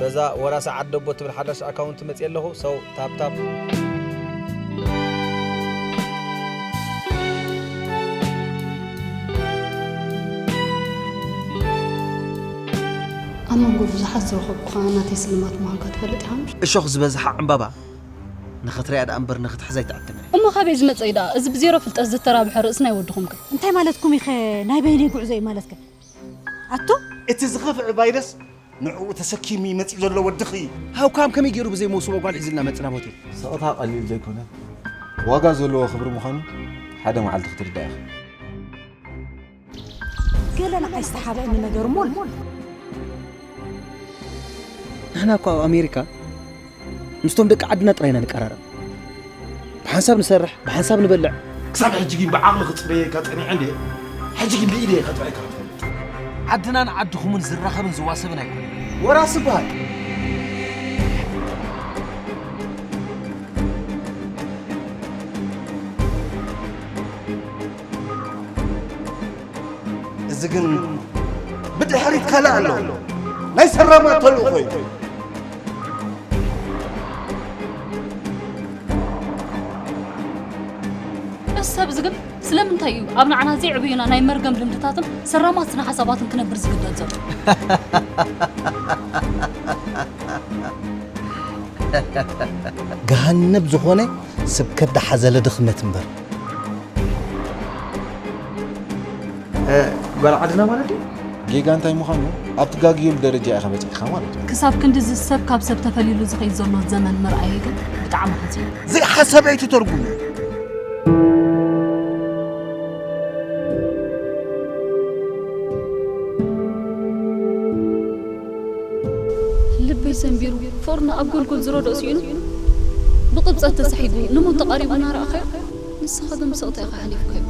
እዛ ወራሲ ዓደቦ ትብል ሓዳሽ ኣካውንት መጽየ ኣለኹ። ሰው ታፕ ታፕ። ኣብ መንጎ ብዙሓት ዝረኸብኩኻ ናተይ ስልማት ምዃንካ ትፈልጥ ኢኻ ምሽ? እሾኽ ዝበዝሓ ዕምባባ ንኽትሪኣ ደኣ እምበር ንኽትሕዛ ኣይትዕትብን እያ። እሞ ካበይ ዝመጸ እዩ ደኣ እዚ ብዜሮ ፍልጠት ዝተራብሐ ርእስና ይወድኹም ከ? እንታይ ማለትኩም እዩ ኸ ናይ በይነይ ጉዕዞ እዩ ማለት ከ? ኣቱም? እቲ ዝኸፍእ ቫይረስ ንዕኡ ተሰኪሙ እዩ መጺኡ ዘሎ ወድኺ። ሃውካም ከመይ ገይሩ ብዘይ መውስቦ ጓል ሒዝልና መጽ ናብ ሆቴል? ስቕታ ቀሊል ዘይኮነ ዋጋ ዘለዎ ክብሪ ምዃኑ ሓደ መዓልቲ ክትርዳእ ኢኻ። ገለ ንዓይ ዝተሓብአኒ ነገር እሞ ኣሎ። ንሕና እኮ ኣብ ኣሜሪካ ምስቶም ደቂ ዓድና ጥራይ ኢና ንቀራረብ። ብሓንሳብ ንሰርሕ፣ ብሓንሳብ ንበልዕ። ክሳብ ሕጂ ግን ብዓቕሊ ክጽበየካ ጸኒዐ እንድየ። ሕጂ ግን ብኢደይ ከጥዕየካ ክትፈልጥ። ዓድናን ዓድኹምን ዝራኸብን ዝዋሰብን ኣይኮነን። ወራሲ በሃል። እዚ ግን ብድሕሪት ካልእ ኣሎ። ናይ ሰራማት ተልእኾ እዩ። እዚ ሰብ እዚ ግን ስለምንታይ እዩ ኣብ ንዓና ዘይዕብዩና ናይ መርገም ልምድታትን ሰራማት ስነ ሓሳባትን ክነብር ዝግደድ ዘሎ? ገሃነብ ዝኾነ ስብከት ዝሓዘለ ድኽነት እምበር። ጓል ዓድና ማለት ድዩ? ጌጋ እንታይ ምዃኑ ኣብ ትጋግየሉ ደረጃ ኢኻ በጺሕካ ማለት እዩ። ክሳብ ክንድዚ ሰብ ካብ ሰብ ተፈሊሉ ዝኸይድ ዘሎ ዘመን ምርኣየይ ግን ብጣዕሚ ኣሕዚኑኒ። ዘይሓሰበ ኣይትተርጉሙ። ልበይ ሰንቢሩ፣ ፎርኖ ኣብ ጎልጎል ዝረድኦ ስኢኑ፣ ብቕብጸት ተሳሒጉ ንሞት ተቓሪቡ እናረኣኻዮ፣ ንስኻ ግን ብስቕታ ኢኻ ኣሕሊፍካዮ።